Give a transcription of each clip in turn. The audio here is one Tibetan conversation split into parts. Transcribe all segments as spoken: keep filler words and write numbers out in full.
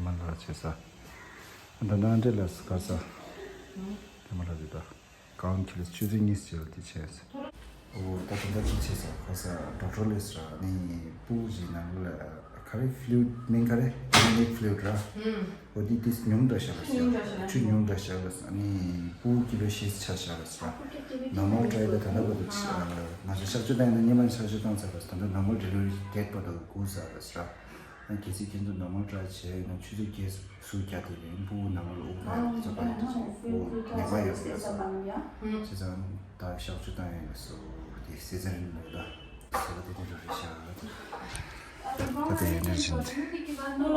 མ་ལ་བྱེད་ས། ད་ནང་འདྲེ་ལ་སྐར་ས། དེ་མ་ལ་རེད་ད། གང་ཁྱེར་ཆུ་ཚོད་གཉིས་ཟེར་དེ་བྱས། ཨོ་ད་དེ་འདྲ་ཅིག་བྱས་ས་ཁ་ས་ཌོག་ཊར་ལས་ར་ནི་སྤུ་གུ་ཞིག་ནང་ལ་ག་རེ་ཕུ་ལུ་ཌི་མིང་ག་རེ་ནི་ཕུ་ལུ་ཌི་ར། ཨོ་དེ་དེ་ཉུང་དྲགས་ཤག་ལ་ཟེར། ཆུ་ཉུང་དྲགས་ཤག་ལ་ཟེར། ཨ་ནི་སྤུ་གུ་ཀི་ལོ་བཞི་ཆགས་ཤག་ལ་ཟེར། ནོར་མལ་ཊ་རའི་ད་ད་ལྟ་བར་དུ་ང་ཚོ་གཤག་བཅོས་བཏང་ཡིན་ན་སྔོན་མ་གཤག་བཅོས་བཏང་ཚར་བ་ཟེར། ད་ལྟ་ནོར་མལ་ཌེ་ལི་ཝ་རི་ཌེ་ཊི་བར་དུ་སྒུག་ཚར་བ་ཟེར། ཨ་ནི་གལ་སྲིད་ཁྱེད་ཚོ་ནོར་མལ་ཊ་རའི་བྱས་ཡོད་ན་ཆུ་ཚོད་བརྒྱད་ཟུར་བརྒྱ་དེ་རིང་སྤུ་གུ་ནོར་མལ་དབུགས་ཐག་ཚོད་པ་ཡོད་ད་ཅིག་སྤུ་གུ་ནད་པ་ཡོད་ཟེར་ཡ་ཟེར། བྱས་ཙང་ད་གཤག་བཅོས་བཏང་ཡ་ཡིན་ཟེར། དེ་སི་ཛེ་རི་ཡན་ལོས་ད་ཟེར་བ་དེ་དེ་འདྲ་རེད་ཤག་ད་དེ་ཡིན་འདྲ་བཞིན་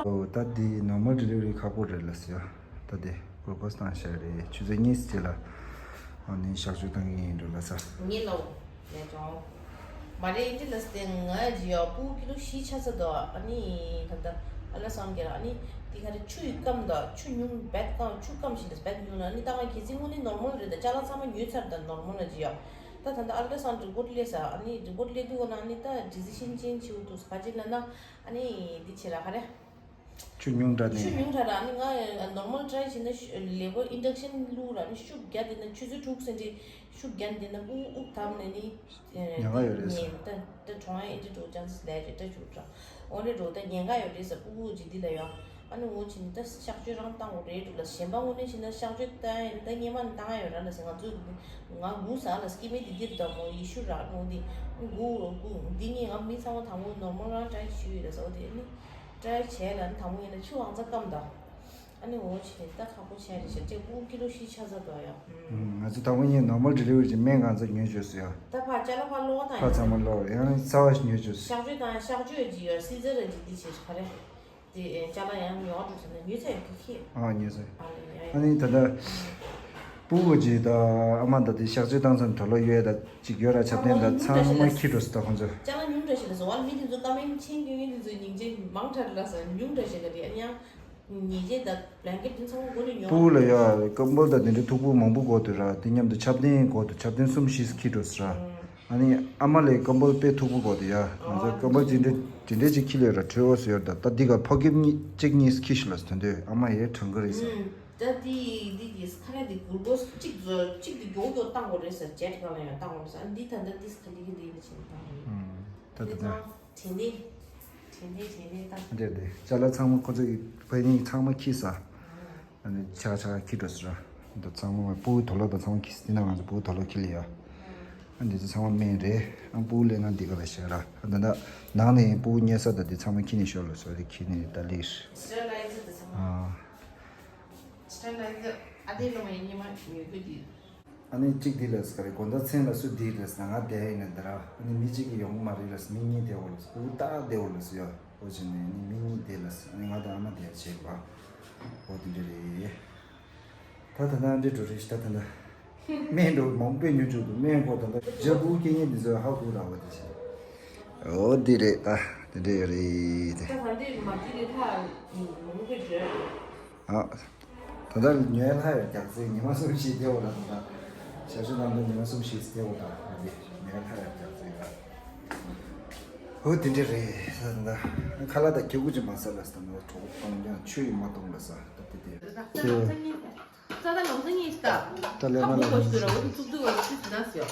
ཨོ་ད་དེ་ནོར་མལ་ཌེ་ལི་ཝ་རི་ཁག་པོ་རེད་ལ་ཟེར། ད་དེ་གློ་ཀོ་སི་བཏང་བཞག་རེད། ཆུ་ཚོད་གཉིས་ཙམ་ལ་ཨ་ནི་གཤག་བཅོས་བཏང་གི་ཡིན་འགྲོ་ལ་ཟེར། ངེས་ལོ། ཡ་ཅོང་། མ་རེད་འདི་ལ་སྟེང་ང་ཇི་ཡོ་སྤུ་གུ་ཀི་ལོ་བཞི་ཆགས་ཚར་འདུག་ཨ་ནི་ད་ལྟ་ཨ་ལ་སང་གེ་ར། ཨ་ནི་དེ་ག་རེ་ཆུ་ཡི་སྐམ་འདུག་ཆུ་ཉུང་བད་སྐམ། ཆུ་སྐམ་བཞིན་དུ་བད་ཉུང་ན་ཨ་ནི་ད་ང་གལ་སྲིད་དངོས་གནས་ནོར་མལ་རེད་ད། ཅ་ལག་ཚང་མ་ཉོས་ཚར་ད་ནོར་མལ་ལ་ཇི་ཡོ། ད་ད་ལྟ་ཨ་ལ་སང་རི་པོ་ཊི་སླེབས་ས། ཨ་ནི་རི་པོ་ཊི་སླེབས་དུས་ན་ཨ་ནི་ད་ཌི་སི་ཤན་ཅན་བྱེད་འདུག་ག་ཅི་ལབ་ན་ཨ་ནི་འདི་བྱེད་ར་ག་རེ། ཆུ་ཉུང་དྲགས་ནས། ཆུ་ཉུང་དྲགས་ར། ཨ་ནི་ང་ནོར་མལ་ཊ་རའི་བྱས་ན་ལེ་བར་ཨིན་ཌག་ཤན་བླུགས་ར། ཨ་ནི་ཤུགས་རྒྱག་བསྡད་ན་ཆུ་ཚོད་དྲུག་ཙམ་རེ་ཤུགས་རྒྱག་བསྡད་ན་སྤུ་གུ་དབུགས་བཏང་ནས་ནི་ཉེན་ཁ་ཡོད་རེད་ཟེར། ད་ད་གྲོངས་ཡ་ཨེ་འདྲ་འགྲོ་ཅང་ཙི་ལས་རེད་ད་ཆུ་དྲགས་འོ་རེད་འགྲོ་ད་ཉེན་ཁ་ཡོད་རེད་ཟེར། སྤུ་གུ་ཇི་འདི་ལ་ཡོ། ཨ་ནི་འོ་བྱས་ནི་ད་གཤག་བཅོས་རང་བཏང་དགོས་རེད་འགྲོ་ལ། གཞན་པ་དངོས་གནས་བྱས་ན་གཤག་བཅོས་བཏང་ཡ་ད་སྔོན་མ་ནས་བཏང་ཡ་ཡོད་ར་ལ་ཟེར། ང་ཚོས་ང་སྒུག་ས་ལ་སྐྱེ་དམན་དེ་འདིར་ད་མོ་ཡེ་ཤུ་ར་ནོ་འདི་སྒུག་སྒུག་འདི་ནི་ང་མི་ཚང་མ་དང་པོ་ནོར་མལ་རང་ཊ་རའི་ཞུས་ཡོད་ལ་ཟེར། འོ་དེ་ནི། ཊ་རའི་བྱས་ལ་ནི་དང་པོ་ཡིན་ན་ཆུ་ཨང་ཚ་སྐམ་དང་། ཨ་ནི་འོ་བྱས་ནས་ད་ཁག་པོ་བྱས་རེད་ཤག་ཅེས་སྤུ་གུ་ཀི་ལོ་བཞི་ཆགས་ཚར་འདུག་ཡ། ང་ཚོ་དང་པོ་ཉིད་ནོར་མལ་ཌེ་ལི་ཝ་རི་གྱི་སྨན་གང་ཚ་ཉོས་བཅུག་སོང་ཡ། ད་ཕར་ཅ་ལག་ཕར་སློག་བཏང་ཕར་ཡ། ཚང་མ་སློག་ཡང་ཚ་བ་ཞིག་ཉོས་བཅུག་སོང་། གཤག་བཅོས་དང་གཤག་བཅོས་ཀྱི་ཡོད་སི་ཛར་ར་ཅིག་འདི་བྱས་ག་རེ། དེ་ཅ་ལག་ཡང་ཉོ་འགྲོ་ཟེར་ན་ཉོས་ཚར་ཡོད་ཀྱི་ཁྱེད། ཨ་ཉོས་ཚར། ཨ་ལེ་ཡ་ཡ། ཨ་ནི་ད་ལྟ་སྤུ་གུ་ཅིག་ད་ཨ་མ་ད་དེ་གཤག་བཅོས་བཏང་ཚར་དོ་ལོ་ཡོད་ད་ཅིག་ཡོད་ར་ཆབ་ཏན་ད་ཚང་མ་ཁྱི་འགྲོ་སོང་ད་ཁོང་ཚོ། ཅ་ལག་ཉུང་དྲགས་ཤིག་ལ་སོང་བ་མི་དེ་ཚོ་ཀ་མེན་མཆན་སྐྱོན་མཁན་དེ་ཚོ་སྙིང་རྗེ་མང་དྲགས་རེད་ལ་སོང་ཉུང་དྲགས་ཤིག་ལ་རེད། ཨ་ནི་ཡང་ཉེས་ཆད་ད་བླན་ཀེ་ཊི་དེ་ཚང་མ་སྒོ་ནས་ཉོ། སྤུ་གུ་ལ་ཡ་ཀམ་བུ་ལ་དེ་འདྲའི་མཐུག་པོ་མང་པོ་དགོས་འདུག་ར། དེ་མཉམ་དུ་ཆབ་ཏན་དགོས་འདུག་ཆབ་ཏན་གསུམ་བཞི་ཁྱི་འགྲོ་སོང་ར། ཨ་ནི་ཨ་མ་ལའི་ཀམ་བུ་དཔེ་མཐུག་པོ་དགོས་འདུག་ཡ། ང་ཚོ་ཀམ་བུ་དེ་འདྲ་དེ་འདྲ་ཅིག་ཁྱི་ལས་ར་དྲོད་འོ་སོ་ཡོད་ད། ད་འདི་ག་ཕོ་ཁེབས་གཉིས་གཅིག་གཉིས་ཁྱི་ཞིག་ལ་དོན་དུས་ཨ་མ་ཡའི་གྲང་གི་རེད་ཟེར། ད་འདི་འདི་གི་ཁ་ལས་འདི་གུར་གོས་གཅིག་བཟོ་གཅིག་འདི་མགྱོགས་མགྱོགས་བཏང་དགོས་རེད་ཟེར། ཇེ་ཊི་གང་ལ་ཡང་བཏང་དགོས་རེད་ཟེར། ཨ་འདི་ད་ལྟ་འདི་ཁ་འདི་གི་འདི་ཡིན་ཕྱིན་བཏང་དགོས་རེད། ད་ད་ད། དྲན་ལྡན། དྲན་ལྡན་དྲན་ལྡན་ད། འདྲེ་འདྲེ་ཅ་ལག་ཚང་མ་ཁོ་ཚོ་ཡི་ཕ་ཡིན་ཚང་མ་ཁྱི་ས། ཨ་ནི་ཆག་ཆག་ཁྱི་འགྲོ་སོང་ར། འདི་ཚང་མ་སྤུ་གུ་དོ་ལོ་དང་ཚང་མ་ཁྱི་ས། འདི་ན་ང་ཚོ་སྤུ་གུ་དོ་ལོ་ཁྱི་ལ་ཡ། ཨ་འདི་ཚོ་ཚང་མ་སྨན་རེད། ཨ་སྤུ་གུ་ལས་ན་འདི་ག་ལ་བཞག་ར། ཨ་ད་ད་ནང་ནས་སྤུ་གུ་ཉལ་ས་ད་འདི་ཚང་མ་ཁྱི་ནས་ཤོར་ལ་སོ་རེ་ཁྱི་ནས་ད་ལིར། སི་ཊེ་རི་ལའི་ཛར་དེ་ཚང་མ། ཨ། སི་ཊེ་རི་ལའི་ཛར་ཨ་དེ་ལོ་མ་ཡིན་ཉི་མ་ཉོས་དུས་དེ། ཨ་ནི་གཅིག་འདི་ལས་ག་རེ་དགོང་དག་མཚན་ལ་སུ་འདི་རེད་ཟེར་ན་ང་བསྡད་ཡིན་ན་འདི་ར། ཨ་ནི་མི་གཅིག་གིས་ཡོང་གི་མ་རེད་ལ་ཟེར། མི་གཉིས་བསྡད་འོ་ལ་ཟེར། སྤུ་གུ་ཏག་བསྡད་འོ་ལ་ཟེར་ཡ། འོ་བྱས་ནས་ཨ་ནི་མི་གཉིས་བསྡད་ལ་ཟེར། ཨ་ནི་ང་དང་ཨ་མ་བསྡད་བྱས་པ། འོ་དེ་འདྲ་རེད། ད་ད་ད་འདྲེ་འགྲོ་རེད་ཤི་ད་ད་ད། སྨན་འགྲོ་མང་པོས་ཉོ་བཅུག་འདུག་སྨན་ཁོ་ད་ད་ཇ་སྤུ་གུ་སྐྱེ་ཉེན་འདི་ཚོ་ཧ་གོ་ར་བ་དེ་བྱས། འོ་འདི་རེད་ད། དེ་འདྲ་ཡོད་རེད་དེ། ད་ད་འདྲེ་མ་འདི་རེད་ད། མང་པོས་འགྲོ་ཡ་རེད། ཨ། ད་ལྟ་ཉོས་ལྷ་ཡོད་རྒྱག་ཚེ་ཉི་མ་གསུམ་བཞི་སྟེ་འོ་ལ་ད་ལྟ། ཞབས་ཞུ་གནང་དུས་ཉི་མ་གསུམ་བཞི་སྟེ་འོ་ད་ལ་འདི་ཉོས་ལྷ་ཡོད་རྒྱག་ཚེ་ཡ། ཧོ་དེ་འདྲ་རེད་ས་ད་ལྟ། ཁ་ལག་ད་ཁྱེད་ཀུ་ཅི་མ་ཟ་ལ་ས་ད་ལྟ་གྲོགས་པོ་གཏོང་ཀྱང་ཆུ་ཡི་མ་གཏོང་ལ་ས་ད་དེ་དེ། ད་ལྟ་ལམ་སང་ཉིན་ད། ད་ལྟ་ལས་མ་ལ་ཉིན་ད།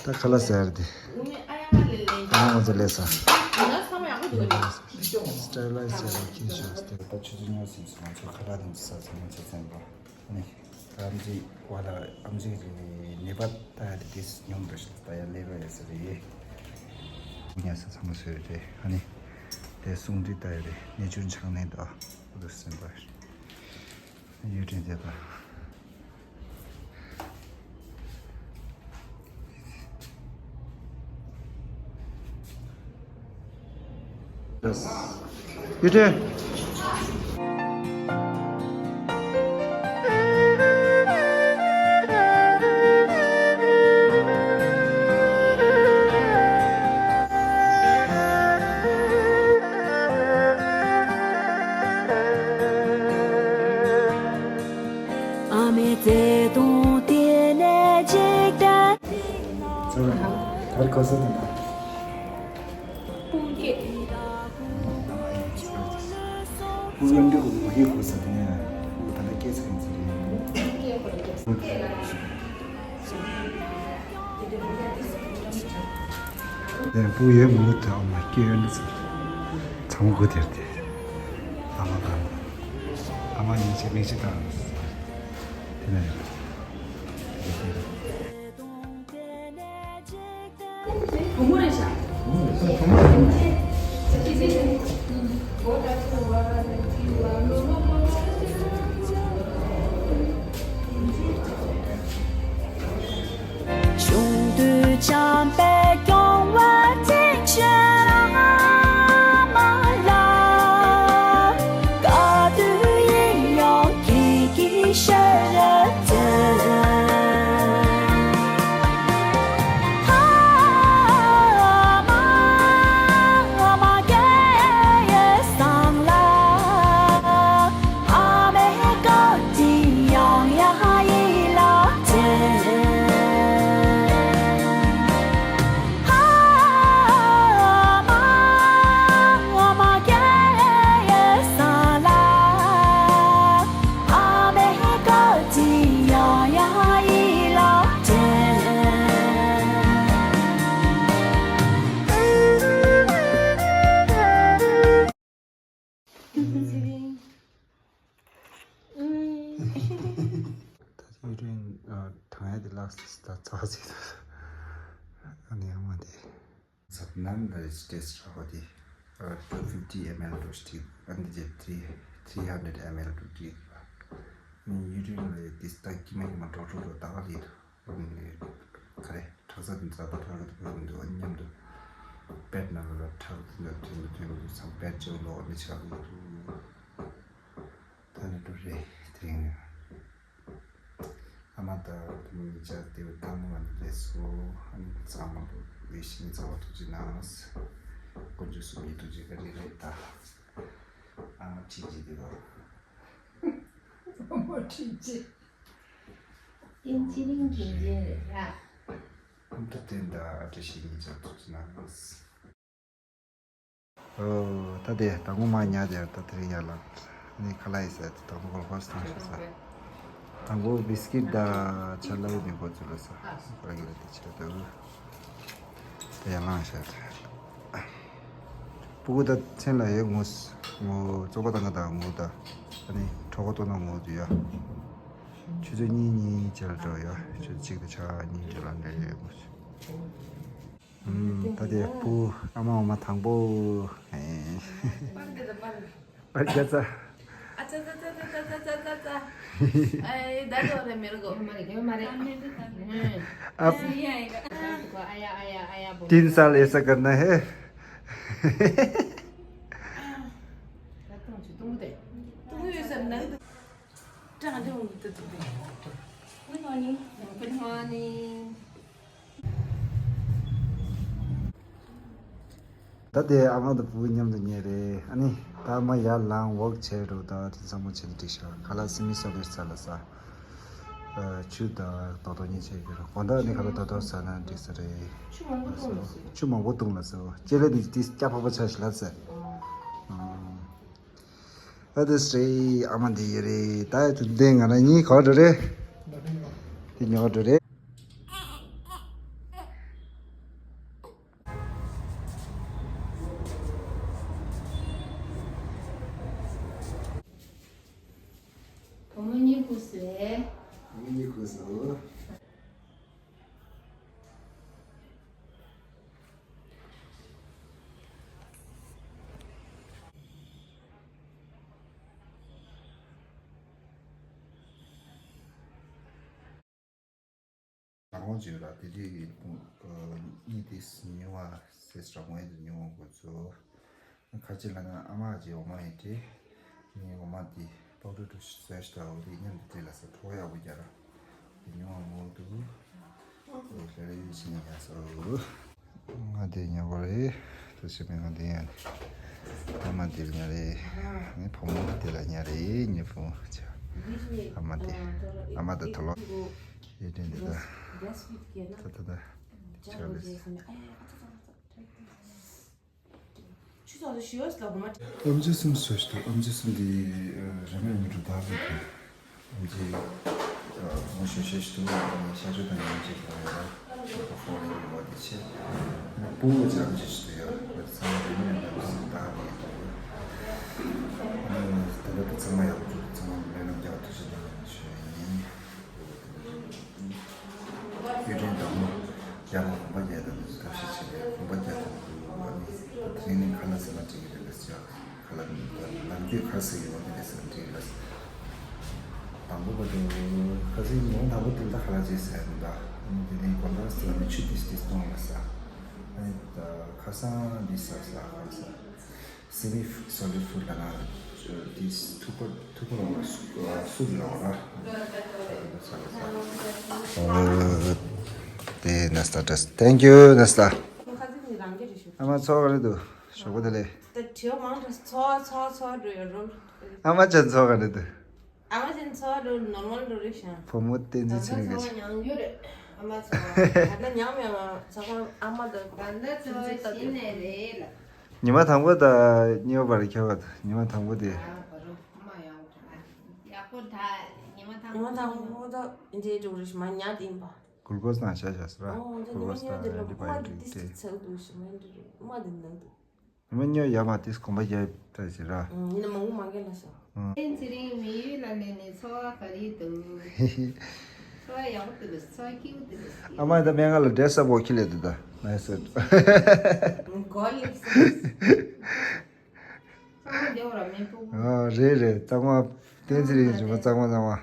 ད་ཁ་ལག་ཟ་ཡར་དེ། ཨ་ང་ཚོ་ལས་ས། སི་ཊེ་རི་ལའི་ཛར་ཁྱིན་ཤོག་སྟེ། ད་ཆུ་ཚོད་ཉི་མ་གསུམ་སོང་། ང་ཚོ་ཁ་ལག་དེ་ཚོ་ང་ཚོ་ཁ་ལག་དེ་ཚོ་ཟ་ཚང་མ་ཚོ་ཚན་པ། ཨ་ནི་ད་ཨམ་ཆི་བ་ལ་ཨམ་ཆི་གི་ནད་པ་ད་ཡ་དེ་དེ་སྙོམས་འགྲོ་ཞིག་ད་ཡ་ལས་པ་ཡ་ཟེར་རེད། ཉ་ས་ཚང་མ་ཟེར་རེད། ཨ་ནི་དེ་སུང་དྲི་ད་ཡ་རེད། ནེ་ཅུར་ཆང་ནས་ད་འུ་ཚོ་སེམས་པ་ཡུལ་དྲན་མཛད་པ། You too. ཨ་མའི་བརྩེ་དུང་དེ་ནས་ཅིག་ད། ཚོར་བ་དར་གོ་ས་དང་། སྤུན་ཀྱེ། སྤུན་ཀྱེ་གོ་ས་དེ་ནས་ དེ་བུ་ཡོད་མུ་མཐུད་ཨ་མ་སྐྱེ་ཡོད་ན་ཚ་ཚ་མོ་དགུ་དེར་དེ་ཨ་མ་དང་ཨ་མ་ཉིན་ཆད་མིག་ཆུ་དང་དེ་ན་ཡོད། གཞུང་དུས་འཇམ་པའི་སྐྱོང་བ་དྲིན་ཆེན་ཨ་མ་ལགས། ག་དུས་ཡིན་ཡང་ཁྱེད་ཀྱི་ཞལ་རས་མཛོད། ཨ་མ་ཨ་མ་སྐྱེ་ཡི་སང་ལ། ཨ་མའི་བཀའ་དྲིན་ཡང་ཡང་ཡིད་ལ་དྲན། ཨ་མ་ཨ་མ་སྐྱེ་ཡི་སང་ལ། ཨ་མའི་བཀའ་དྲིན་ཡང་ཡང་ཡིད་ལ་དྲན། ད་ཡུ་རིན་དང་ཡ་དེ་ལ་ད་ཚ་ཟིག་ཨ་ནི་ཡང་མ་དེ། ཚབ་ནམ་ལ་ཊེ་སི་ཊི་ར་ཧོ་དེ་two fifty ml དུ་སྟེ་ཨ་ནི་དེ་three three hundred ml དུ་སྟེ་ནི་ཡུ་རིན་ལ་དེ་ད་ཀི་མ་ཀི་མ་འགྲོ་འགྲོ་འགྲོ་ད་ག་ལི་དུ། ཁ་རེ་ཁྲག་རྩ་དེ་ཛ་དྲག་ཁྲག་རེ་དུ་ཕོག་མི་འདུག་མཉམ་དུ་པེ་ཊི་ནང་ལ་ཁྲག་དེ་འདྲ་ཐོན་དུ་ཐོན་དུ་ཚང་པེ་ཊི་ཅིག་ལོག་ནི་ཆགས་ཀྱི་འདུག་ད་ནི་འགྲོ་རེད་དེ་རིང་ཨ་མ་ད་དུ་མི་ཅག་དེ་བ་ད་མོ་ང་འདི་རེད་སོ། ཨ་ནི་ཚང་མ་འགྲོ་བའི་ཤིང་ཚ་བ་ཐུགས་རྗེ་གནང་། དཀོན་མཆོག་གསུམ་གྱི་ཐུགས་རྗེ་བཀའ་དྲིན་རེད་ད། ཨ་མ་ཁྲིད་ཅིག་དེ་བ། ཨ་མ་ཁྲིད་ཅིག་ཨིན་ཅི་རིང་གིན་ཅི་རེད་ཡ། ཨམ་ཐབས་བསྟན་དང་ཨ་བཀྲ་ཤིས་ཉིན་ཆར་ཐུགས་རྗེ་གནང་། ཨོ་ད་དེ་དང་པོ་མ་ཉལ་དེ་ད་དེ་རིང་ཡར་ལངས་ནི་ཁ་ལག་ཡིན་ཟེར་དེ་དང་པོ་གོལ་ཧོ་སི་བཏང་ཤག་ས། དང་པོ་བིས་ཀིཊ་དང་ཇ་ལ་ཡི་མི་འགོ་ཚུལ་ལ་ས་ཁ་ལག་གི་ལ་དེ་ཆེ་དོ། དེ་ཡར་ལངས་ཤག་སྤུ་གུ་ད་མཚན་ལ་ཡོད་ངུ་ངུ་བཙོག་པ་བཏང་ག་ད་ངུ་ད་ཨ་ནི་གྲོད་ཁོག་ལྟོགས་ན་ངུ་དུ་ཡ། ཆུ་ཚོད་གཉིས་གཉིས་ཅར་འགྲོ་ཡ། ཆུ་ཚོད་གཅིག་དང་ཕྱེད་ཀ་གཉིས་ཅར་ལ་འགྲོ་ཡ་ཡོད་ངུ། ད་དེ་སྤུ་གུ་ཨ་མ་འོ་མ་དང་པོ། པར་རྒྱ་ཚ། ཨ་ཙ་ཙ། ཨེ་ད་དོ་རེ་མེར་གོ། མ་རེད་མ་རེད། ཨ། ཨ་ཡ་ཨ་ཡ་ཨ་ཡ་བོ། ཏིན་ས་ལེ་ས་ཀར་ན་ཧེ། ད་ཏོང་ཆུ་ཏོང་དེ། ཏོང་ཡོད་ས་ན། ཀྲང་ཏོང་དེ་ཏོང་དེ། Good morning. Good morning. ད་དེ་ཨ་མ་དང་བུ་མཉམ་དུ་ཉལ་རེད། ཨ་ནི་ད་མ་ཡར་ལངས་ཝོག་བྱས་རོགས་ད་དེ་ཚང་མ་བྱས་ནས་འགྲིག་ཤག་ཁ་ལག་སི་མི་སོ་ལེར་ཟ་ལ་ཟ། ཆུ་དང་ཏོག་ཏོག་གཉིས་བྱས་ཡོད་རེད། དགོང་དག་ནི་ཁ་ལག་ཏོག་ཏོག་ཟ་ན་འགྲིག་ས་རེད། ཆུ་མང་པོ་བཏུང་ལ་ཟ། ཆུ་མང་པོ་བཏུང་ལ་ཟ། ལྕེ་ལེ་དེ་དེ་སྐྱ་ཕག་པ་ཆགས་ཤིག་ལབ་ཟེར། ཨ་དེ་སྲེ་ཨ་མ་འདི་ཡོད་རེད། ད་ཡ་དུ་འདི་ང་རང་གཉིས་ག་པར་འགྲོ་རེད། འདི་ཉོ་ག་འགྲོ་རེད། བུ་མོ་གཉིད་ཁུག་སོང་། བུ་མོ་གཉིད་ཁུག་སོང་། རང་དབང་བྱོས་ལ་དེ་དུས་ཀྱི་གཉིད་དེ་ཉུང་བ་སེ་རང་དབང་དུ་ཉུང་བ་དགོས་ཚོ། ཁ་ཆེ་ལ་ན་ཨ་མ་ཅེ་འོ་མ་ཡི་ཏེ། ངའི་འོ་མ་དེ་པའུ་ཌར་དུ་སོས་ཏ་འོ་དེ་མཉམ་དུ་དེ་ལ་ས་གྲོགས་ཡག་པོ་རྒྱ་ར། དེ་ཉུང་བ་མོ་དུ། ལྷ་ལྷ་ཡོད་ཕྱིན་ཡ་སོ། ང་དེ་ཉོ་གོ་རེད། དུ་ཞིག་མི་ང་དེ་ཡ་རེད། ཨ་མ་དེ་ལ་ཉ་རེད། ངའི་བུ་མོ་དེ་ལ་ཉ་རེད། ངའི་བུ་མོ་ཆ། ཨ་མ་དེ། ཨ་མ་དེ་ཐོ་ལོ། ཡེ་དྲན་དེ་ད། ད་ད་ད། ཆ་རེད། ཆུ་ཚོད་ཞུ་ཡོད་ལ་གོ་མ། ཨམ་ཆི་གསུམ་ཞུ་ཞུ་ཨམ་ཆི་གསུམ་དེ་རེ་མེད་མི་འགྲོ་ད་རེད་དེ། ཨམ་ཆི་ ངོ་ཤེས་ཤེས་ཤིག་འདུག་ཨ་ནི་ཤ་ཆུ་དང་ཉམས་ཅིག་ཡོང་ཡོད། ཤོག་ཁ་ཕོག་ནས་ཡོད་པ་དེ་ཆེ། ཨ་ནི་སྤུ་གུ་ཅམ་ཅིག་ཞིག་ཏུ་ཡོད། ཁོ་ཚང་མ་རིག་གནས་འདྲ་པོ་ཞིག་བཏགས་ནས་འདུག་ཨ་ནི་ད་ལྟ་ཚང་མ་ཡག་པོ་འདུག་ཚང་མ་སྨོན་ལམ་རྒྱག་ཐུགས་རྗེ་གནང་ཞུ་ཡ་ཡིན། གཡུ་སྒྲོན་དང་པོ་རྒྱ་མ་གོམ་པ་རྒྱག་དང་ཐབས་ཤེས་བྱེད་པའི་གོམ་པ་རྒྱག་དང་དུ་ཨ་ནི་དེ་རིང་ནས་ཁ་ལག་ཟ་ན་འགྲིག་གི་རེད་ལ་ཟེར། ཁ་ལག་ནང་ལམ་རྒྱུད་ཁ་ཟས་ཡོང་གི་རེད་ཟེར་འགྲིག་ལ། དང་པོ་བར་དུ་ཁ་ཟས་ཉིན་མོ་དང་པོ་དེ་ལ་ཁ་ལག་ཅིག་ཟས་ཡོང་ད། ཨ་ནི་དེ་ནས་དགོང་དག་ཟས་ནས་ཆུ་ཏིས་ཏིས་བཏུང་ལ་ཟ། ཨ་ནི་ཁ་སང་འདི་ཟ་ཟ་ཁ་ཟས་semi solid food ལ་ན་ཏིས་ཐུག་པ་ཐུག་པ་ལ་སུབ་ལ་ཟ་ལ་ཟ། དེ་ནས་ད་ཏྲས། Thank you ནས་ད། ཁ་ཟས་ནི་རང་གི་རེད་ཞུ། ཨ་མ་ཚོགས་རེད་འདུག་ཞོགས་པ་དེ་ལས། ད་དྲི་བ་མང་དྲགས་ཚོགས་ཚོགས་ཚོགས་འགྲོ་ཡོད་རུང་། ཨ་མ་ཅན་ཚོགས་ག་རེད་འདུག་ཨ་མ་ཅན་ཚོགས་འགྲོ་ནོར་མལ་འགྲོ་རེད་ཤག་བུ་མོ་བསྟན་འཛིན་ཚེ་རིང་གིས། ད་ལྟ་ཚོགས་མྱང་ཡོད་རེད། ཨ་མ་ཚོགས་ད་ལྟ་མྱང་མྱང་ཚོགས་ཨ་མ་དང་ད་ལྟ་ཚོགས་ཤི་ནས་རེད་ལ། ཉི་མ་དང་པོ་དང་གཉིས་པ་བར་ཁྱད་པར་ཉི་མ་དང་པོ་དེ། ཡག་པོ་ད་ཉི་མ་དང་པོ་ཉི་མ་དང་པོ་ད་འདྲེ་འགྲོ་རེད་ཤག་མ་ཉལ་དེ་ཡིན་པ། གུལ་ཀོས་ནང་བཞག་བཞག་ཟེར་ར། ཨོ་འདི་གུལ་ཀོས་ནང་ཨན་ཊི་བ་ཡོ་ཊིག་ཨ་མ་འདི་ཏིས་ཏིས་ཚ་འདུག་ཞིམ་མ་འདི་རེད། ཨ་མ་འདི་འདང་འདུག་ཨ་མ་སྨྱོ་ཡ་མ་ཏིས་གོམ་པ་རྒྱབ་ད་ཟེར་ར། ཨང་ཡིན་ན་མང་པོ་མ་རྒྱབ་ལ་ཤག་བསྟན་འཛིན་ཚེ་རིང་མི་ཡུལ་ལ་སླེབས་ནས་འཚོ་བ་ག་རེ་འདུག་འཚོ་བ་ཡག་པོ་འདུག་འཚོ་བ་སྐྱིད་པོ་འདུག་ཨ་མ་ད་སྨན་ཁང་ལ་འདྲེ་སབ་འོག་ཁྱི་ལས་འདུག་ད་ནའི་སི་སུ་ཊ། གོ་ལེ་སི། ཚང་མ་རྒྱབ་ར་མེད་པོ། ཨ་རེད་རེད། གཙང་མ་བསྟན་འཛིན་ཚེ་རིང་བྱུང་བ་གཙང་མ་གཙང་མ།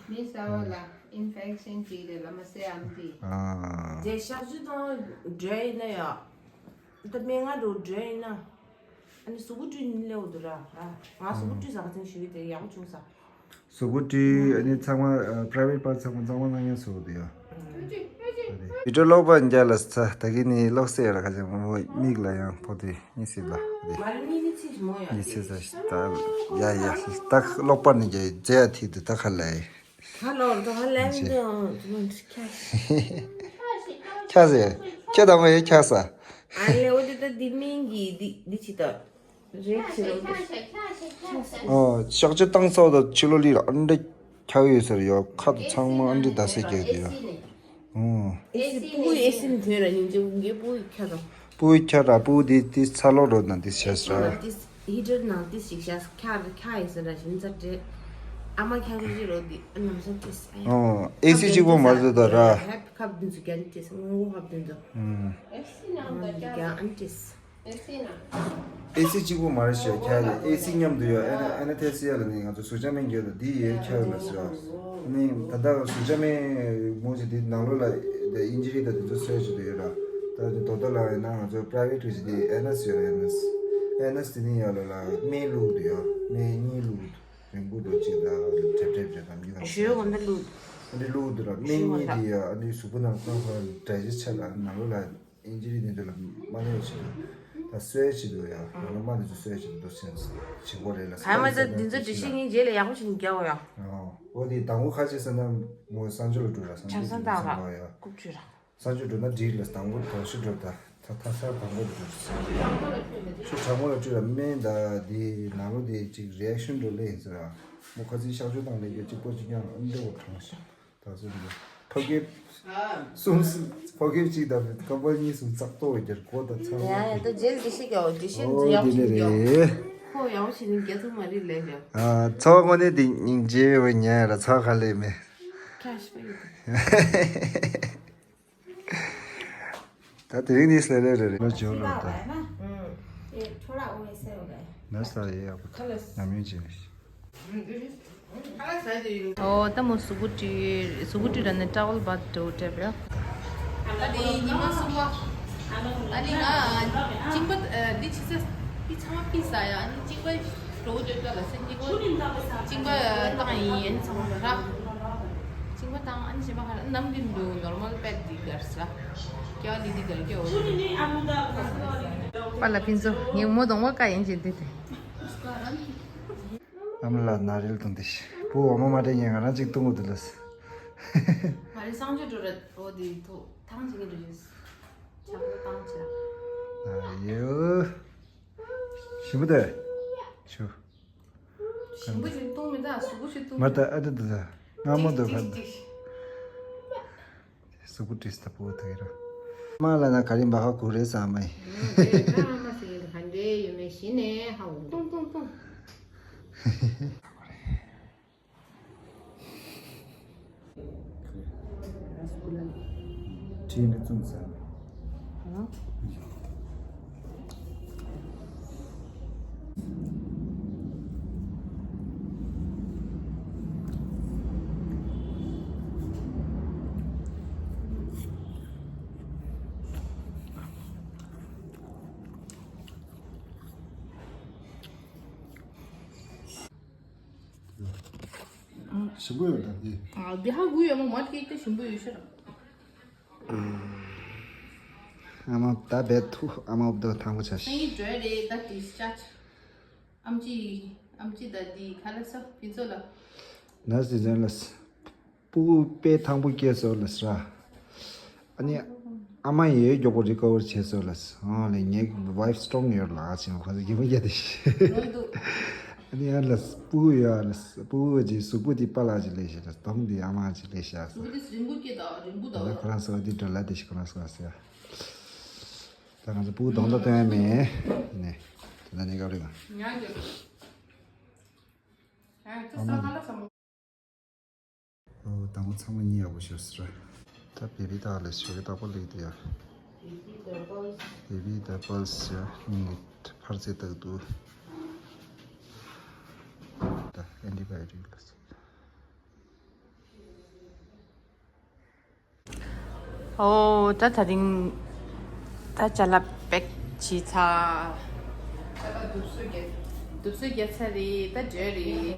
མི་ས་བ་ལ་ཨིན་ཕེག་ཤན་ཅིག་རེད་ལ་མ་སེ་ཨམ་པི། ཨ། དེ་ཤག་ཆུ་དང་འདྲེ་ཡིན་ན་ཡ། ད་སྨན་ཁང་འགྲོ་འདྲེ་ཡིན་ན། ཨ་ནི་གཟུགས་པོ་བཀྲུས་ནི་སླེབས་འདུག་ར་ར། ང་གཟུགས་པོ་བཀྲུས་ཟ་ག་ཚིན་ཞུ་གི་དེ་ཡག་པོ་བྱུང་ས། གཟུགས་པོ་བཀྲུས་ཨ་ནི་ཚང་མ་པ་རའི་ཝེ་ཊི་པར་ཚང་མ་གཙང་མ་གནང་ཡ་བཟོ་གི་འདུག་ཡ། བི་ཌིའོ་ཀློག་པ་འཇལ་ལ་ཚ་ད་གི་ནི་ཀློག་སེ་ཡ་ལ་ཁ་ཅིག་མོ་མིག་ལ་ཡང་ཕོག་དུས་གཉིད་སད་ལ། མ་རེད་གཉིད་ནི་ཚིག་མོ་ཡ། གཉིད་སད་ས་ད་ཡ་ཡ་ད་ཀློག་པ་ནི་རྒྱ་རྫས་ཡ་ཐིག་དུ་ད་ཁ་ལ་ཡ། ད་ལོར་ད་ལན་ཅི། དེ་ཁྱ་ཁྱ་ཟེ་ཁྱ་དང་མ་ཡ་ཁྱ་ས། ཨ་ལེ་འོ་དེ་ད་འདི་མིང་གི་འདི་འདི་ཅི་ད། རེད་ཅི་རོ་འདི། ཨོ་ཤག་ཅི་བཏང་ས་འོ་ད་ཕྱི་ལོ་ལི་ལ་ཨ་འདྲ་ཁྱ་ཡོད་ཟེར་ཡོད་ཁ་དུ་ཚང་མ་ཨ་འདྲ་ད་སེ་རྒྱ་དེ་ཡོད། ཨོ། ཨེ་སི་སྤུ་གུ་ཨེ་སི་ནི་ཐོན་ར་སྙིང་རྗེ་གུང་གི་སྤུ་གུ་ཁྱ་དང་། སྤུ་གུ་ཁྱ་ར་སྤུ་གུ་དེ་དེ་ཚ་ལོ་རོ་ན་དེ་བྱས་ས། ཧི་ཊར་ནང་ཏིས་ཞིག་བཞག་ཁྱག་ཁྱག་ཡིན་ཟེར་ར་ཞིམ་ཚ་སྤྲད། ཨ་མ་ཁྱག་རུ་ཅི་རོ་འདི་ཨ་ནང་སོང་ཏིས་ཨ་ཡ། ཨོ་ཨེ་སི་གཅིག་པོ་མ་བཟོ་ད་ར། ཧེབ་ཁབ་འདི་ཚོ་རྒྱ་ནི་ཏིས་སྔོན་འགོག་ཁབ་འདི་ཚོ། ཨུམ། རྒྱ་ཨ་ནི་ཏིས། ཨེ་སི་གཅིག་པོ་མ་རེད་ཤག་ཁྱག་ལ་ཨེ་སི་མཉམ་དུ་ཡོད། ཨེ་ན་ཨེ་ན་ཐེ་སི་ཡ་ལ་ནི་ང་ཚོ་གཟུགས་ཅན་སྨན་རྒྱུ་ད་འདི་ཡོད་ཁྱག་ལ་ཟེར་བ། ནི་ད་ལྟ་གཟུགས་ཅན་སྨན་མོ་ཅིག་འདི་ནང་ལོགས་ལ་ཨིན་ཇི་རི་དང་འདི་ཚོ་སོས་ཅིག་ཏུ་ཡོད་ར། ད་དོ་དོ་ལ་ཡིན་ན་ང་ཚོ་པ་རའི་ཝེ་ཊི་རེ་ཅིག་འདི་ཨེ་ན་སི་ཡོད་ར། ཨེ་ན་སི་ཨེ་ན་སི་དེ་ནི་ཡ་ལོ་ལ་སྨན་བླུགས་འདུག་ཡ། སྨན་གཉིས་བླུགས་འདུག་རིང་པོ་འགྲོ་ཅིག་ལ་གྲེབ་གྲེབ་གྲེབ་ལམ་རྒྱུ་ལམ་ཞོལ་གོ་འདི་བླུགས་འདུག་འདི་བླུགས་འདུག་ར། སྨན་གཉིས་དེ་ཡ་ཨ་འདི་གཟུགས་པོ་ནང་ཁོང་ཁོང་འདྲ་ཅིག་ཆ་ལ་ནང་ལོགས་ལ་ཨིན་ཇི་རི་འདི་ཚོ་ལ་མ་ལས་བྱེད་འདུག་ད་གསོས་བྱེད་འདུག་ཡ། ང་ལ་མ་འདི་ཚོ་གསོས་བྱེད་འདུག་ཟེར་བྱེད་དགོས་རེད་ལ། ག་མ་ཚ་འདི་ཚོ་འདྲི་ཤེས་ངེས་རྗེས་ལ་ཡག་པོ་བྱེད་ནས་རྒྱག་འོ་ཡ། ཨོ་འོ་དེ་དང་པོ་ཁ་ཅིག་ཟེར་ན་མོ་གསང་སྤྱོད་ལ་འགྲོ་ར། གསང་སྤྱོད་འགྲོ་ས་འདྲ་ཡ། རྐུབ་བཅུ་ར། གསང་སྤྱོད་འགྲོ་ན་འགྲིག་ལ་དང་པོ་དོགས་གཞི་འགྲོ་ད་ད་ད་ས་དང་པོ་འགྲོ་ས། ཆུ་གྲང་མོ་ལ་བཀྲུས་ལ་སྨན་ད་དེ་ནང་ལོ་དེ་ཅིག་རི་ཨེག་ཤན་འགྲོ་ལེ་ཡིན་ཟེར་ར། མོ་ཁ་ཚིག་གཤག་བཅོས་བཏང་ལེ་རྒྱུ་གཅིག་པོ་གཅིག་ཀྱང་ཨ་འདྲ་བོ་གྲང་ཤག་ད་གཟོད་འདི་ཕ་གི་གསུམ་ཕ་གི་གཅིག་དང་ཀ་པར་གཉིས་གསུམ་ཙག་ཏོ་རྒྱར་གོ་ད་ཚང་ཡ་ཡ་ད་རྗེས་འདི་ཤེས་ཀྱང་འདི་ཤེས་འདི་ཡག་ཤེས་ཀྱང་ཁོ་ཡག་ཤེས་ནི་རྒྱ་ཐུག་མ་རེད་ལས་ཀྱང་། ཨ་ཚོགས་དངོས་གནས་འདི་སྙིང་རྗེ་བའི་ཉན་ཡ་ལ་ཚོགས་ག་ལས་མེད། ཁྱ་ཤི་པ་ཡོད། ད་དེ་རིང་ནི་སླེ་ལེ་རེ་རེ་ལོ་བཅུ་ལོ་ད། ནས་ས་ཡེ་ཡག་པོ་ད་ཉམས་མྱོང་ཅན་རེད། ཨོ་ད་མོ་གཟུགས་པོ་བཀྲུས་གཟུགས་པོ་བཀྲུས་ར་ནི་ཊ་ཝལ་བཱཐ་འགྲོ་སྤྲད་པ་ཡ། ད་དེ་ཉི་མ་གསུམ་པ། ཨ་ནི་ང་གཅིན་པ་འདི་ཕྱི་ས་འདི་ཚང་མ་ཕྱི་ས་ཡ་ཨ་ནི་གཅིན་པ་འགྲོ་འགྲོ་ད་ལ་སེ་གཅིན་པ་གཅིན་པ་བཏང་ཡིན་ཨ་ནི་ཚང་མ་ར། གཅིན་པ་བཏང་ཨ་ནི་གཅིན་པ་ཁ་ནམ་རྒྱུན་དུ་ནོར་མལ་པེད་འདི་གར་ས། ཀྱ་ལི་འདི་གར་ཀྱ་འོ། པ་ལ་ཕིན་ཚོ་ངས་མོ་གདོང་པ་ཀ་ཡིན་ཅིག་འདི་དེ། ཨ་མ་ལ་ན་རིལ་བཏུང་དེ་ཤི། བུ་འོ་མ་མ་སྤྲད་ཉན་ང་རང་གཅིག་བཏུང་གི་འདུག་ལ། ང་རེ་གསང་སྤྱོད་འགྲོ་ར་འོ་དེ་ཐོ་ཐང་ཅིག་འགྲོ་ཡོད། ཆག་པོ་བཏང་ཅི་ར། ཨ་ཡོ། ཞིམ་པོ་དེ། ཆུ། ཞིམ་པོ་ཞིག་བཏུང་མི་ད་ཟུག་པོ་ཞིག་བཏུང་མ་ད་ཨ་ད་ད་ད། སྔ་མོ་འདུག་ཁ་འདུག་གཟུགས་པོ་བཀྲིས་ད་པོ་ཐུག་ར། མ་ལ་ན་ག་རིམ་པ་ཧ་གོ་རེད་ས་མ་ཡིན། ཨ་མ་སི་ག་འདྲེ་ཡོད་མེད་གཞི་ནས་ཧ་འོང་། ཏུང་ཏུང་ཏུང་། ཁྲིད་ནས་བཙུམ་ཟ། ཞིམ་པོ་ཡོད་ད་དེ། ཨ་འདི་ཧ་གོ་ཡོད་མོ་མ་ཐིག་ཏེ་ཞིམ་པོ་ཡོད་ཤེས་ར། ཨ་མ་ད་བེད་ཐུ་ཨ་མ་འུབ་དོ་ཐང་པོ་ཆ་ཤི། ཨེ་འགྲོ་རེད་ད་ཏིས་ཅ། ཨམ་ཅི་ཨམ་ཅི་ད་འདི་ཁ་ལ་ས་ཕི་ཚོ་ལ། ནར་སི་ཛན་ལ་ས། སྤུ་གུ་དཔེ་ཐང་པོ་སྐྱེས་སོ་ལ་ས་ར། ཨ་ནི་ཨ་མ་ཡེ་མགྱོགས་པོ་རི་ཀ་བར་བྱས་སོ་ལ་ས། ཨོ་ལེ་ངའི་ཝའིཕ་སི་ཊོང་ཡོད་ལ་ཨ་ཅི་ཁོ་ཚོ་གི་མི་རྒྱ་དེ་ཤི། ཨ་ནི་ཡང་ལ་སྤུ་གུ་ཡོད་ལ་སྤུ་གུ་གི་གཟུགས་པོ་དེ་པ་ལགས་ཀྱི་ལས་ཤེས་ལ་གདོང་དེ་ཨ་མ་གྱི་ལས་ཤེས་སོ། ཨུ་དེ་རིང་པོ་སྐྱེས་དང་རིང་པོ་དང་། ད་ཁོ་རང་སོ་དེ་འགྲོ་ལ་དེ་ཤི་ཁོ་རང་སོ་སོ་ཡ། ད་ང་ཚོ་སྤུ་གུ་གདོང་དང་སྟོན་ཡ་མེད་ཡིན་ནས་ད་ད་ནི་སྐབས་རེ་གང་། ཉག་གི་ཨ་ཙི་ཨ་ས་མ་ཁ་ལ་ས་མ། ཨོ་དང་པོ་ཚང་མ་གཉིད་ཡག་པོ་ཤོར་སི་ར། ད་བེ་བི་དག་ལས་ཞོགས་ཀྱི་བདག་པོ་ལེགས་དེ་ཡ། བེ་བི་དག་པོ་ལས་ཞོགས་ཀྱི་བདག་པོ་ལས་ཡ་གཉིད་ཕར་ཚེ་བཏགས་འདུག་ད་ཨན་ཊི་བྷའི་ཡོ་ཊིག་ལ་ཟེར། ཨོ་ད་ད་རིང་ད་ཅ་ལག་པེག་བྱས་ཚར། ད་ད་དུབ་སུ་རྒྱ་དུབ་སུ་རྒྱ་ཚར་རེད་ད་འབྲས་རེད།